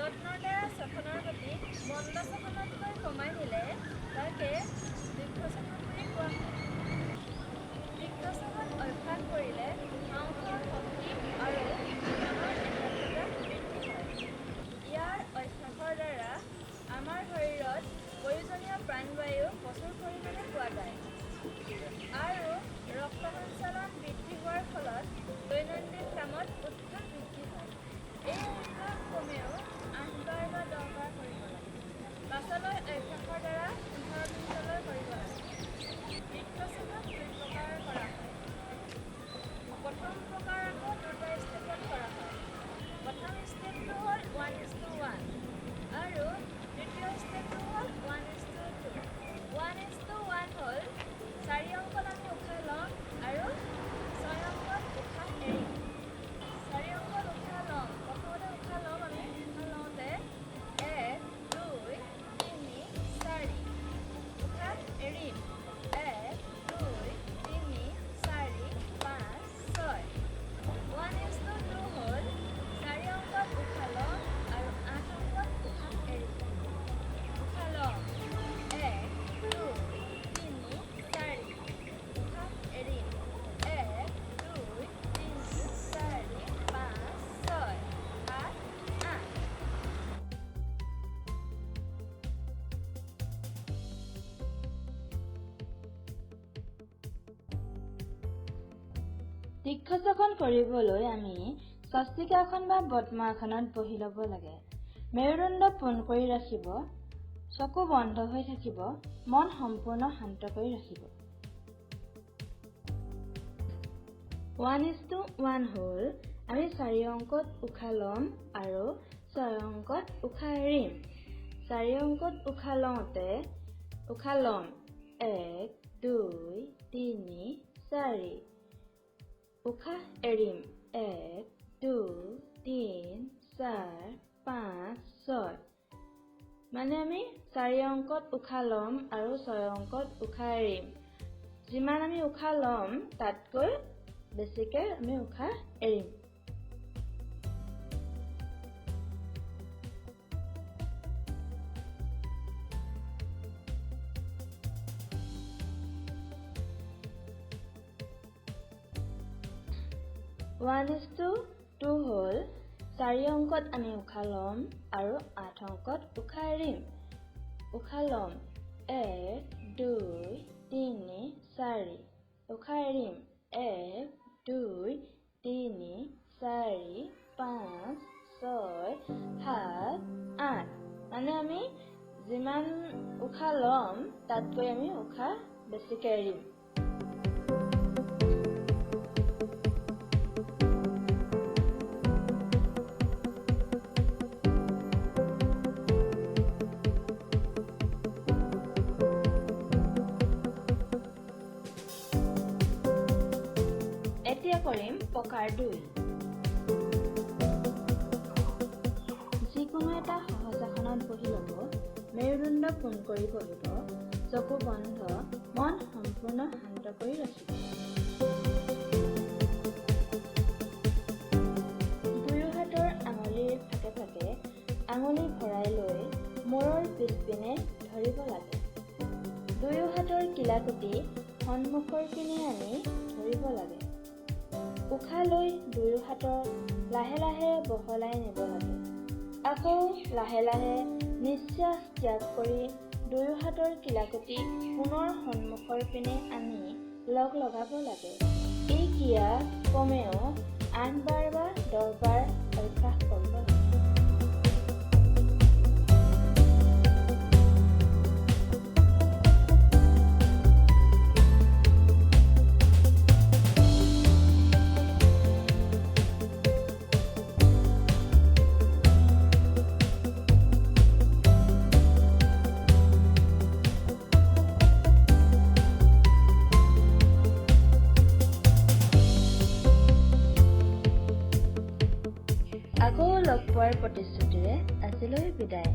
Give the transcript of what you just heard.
যত্নৰ দ্বাৰা শ্বসনৰ গতি মন্দ শ্বসনতকৈ কমাই নিলে তাকে দীৰ্ঘ শ্বসন বুলি কোৱা হয়। দীৰ্ঘ শ্বসন অভ্যাস কৰিলে হাওঁফাওঁৰ শক্তি আৰু মনৰ একাগ্ৰতা বৃদ্ধি হয়। ইয়াৰ অভ্যাসৰ দ্বাৰা আমাৰ শৰীৰত প্ৰয়োজনীয় প্ৰাণবায়ু প্ৰচুৰ পৰিমাণে পোৱা যায় আৰু ৰক্ত সঞ্চালন বৃদ্ধি হোৱাৰ ফলত দৈনন্দিন কামত উৎসাহ বৃদ্ধি হয়। এই অভ্যাস কমেও 8 বাৰ বা 10 বাৰ কৰিব লাগে। পাছলৈ অভ্যাসৰ দ্বাৰা 15 মিনিটলৈ কৰিব লাগে। দীৰ্ঘ শ্বসন দুই প্ৰকাৰৰ কৰা হয়। প্ৰথম প্ৰকাৰ আকৌ দুটা ষ্টেপত কৰা হয়। প্ৰথম ষ্টেপটো হ'ল 1:1 আৰু দ্বিতীয় ষ্টেপটো হ'ল 1:2। 1:1 হ'ল চাৰি অংকত আমি উশাহ ল'ম আৰু ছয় অংকত উশাহ এৰিম। চাৰি অংকত উশাহ ল'ম। প্ৰথমতে উশাহ ল'ম আমি। উশাহ লওঁতে এক, দুই, তিনি, চাৰি। উশাহ এৰিম, এক, দুই, তিনি, চাৰি, পাঁচ, ছয়। 1:2 হ'ল চাৰি অংকত উশাহ ল'ম আৰু আঠ অংকত উশাহ এৰিম। উশাহ ল'ম, এক, দুই, তিনি, চাৰি। উশাহ এৰিম, এক, দুই, তিনি, চাৰি, পাঁচ, ছয়, সাত, আঠ। দীৰ্ঘ কৰিবলৈ আমি স্বস্তিকাসন বা পদ্মাসনত বহি ল'ব লাগে। মেৰুদণ্ড পোন কৰি ৰাখিব, চকু বন্ধ হৈ থাকিব, মন সম্পূৰ্ণ শান্ত কৰি ৰাখিব। 1:1 হ'ল আমি চাৰি অংকত উশাহ ল'ম আৰু ছয় অংকত উশাহ এৰিম। চাৰি অংকত উশাহ লওঁতে উশাহ ল'ম, এক, দুই, তিনি, চাৰি। উশাহ এৰিম, এক, দুই, তিনি, চাৰি, পাঁচ, ছয়। মানে আমি চাৰি অংকত উশাহ ল'ম আৰু ছয় অংকত উশাহ এৰিম। যিমান আমি উশাহ ল'ম, তাতকৈ বেছিকৈ আমি উশাহ এৰিম। 1:2 হ'ল চাৰি অংকত আমি উশাহ ল'ম আৰু আঠ অংকত উশাহ এৰিম। উশাহ ল'ম, এক, দুই, তিনি, চাৰি। উশাহ এৰিম, এক, দুই, তিনি, চাৰি, পাঁচ, ছয়, সাত, আঠ। মানে আমি যিমান উশাহ ল'ম, তাতকৈ আমি উশাহ বেছিকৈ এৰিম। এতিয়া কৰিম প্ৰকাৰ দুই। যিকোনো এটা সহজ আসনত বহি ল'ব। মেৰুদণ্ড পোন কৰি বহিব। চকু বন্ধ, মন সম্পূৰ্ণ শান্ত কৰি ৰাখিব। দুয়ো হাতৰ আঙুলিৰ ফাকে ফাকে আঙুলি ভৰাই লৈ মূৰৰ পিছপিনে ধৰিব লাগে। দুয়ো হাতৰ কিলাকুটি সন্মুখৰ পিনে আনি ধৰিব লাগে। উশাহ লৈ দুয়ো হাতৰ লাহে লাহে বহলাই নিব লাগে। আকৌ লাহে লাহে নিশ্বাস ত্যাগ কৰি দুয়ো হাতৰ কিলাকুটি পুনৰ সন্মুখৰ পিনে আনি লগ লগাব লাগে। এই ক্ৰিয়া কমেও 8 বাৰ বা 10 বাৰ অভ্যাস কৰিব লাগে। আকৌ লগ পোৱাৰ প্ৰতিশ্ৰুতিৰে আজিলৈ বিদায়।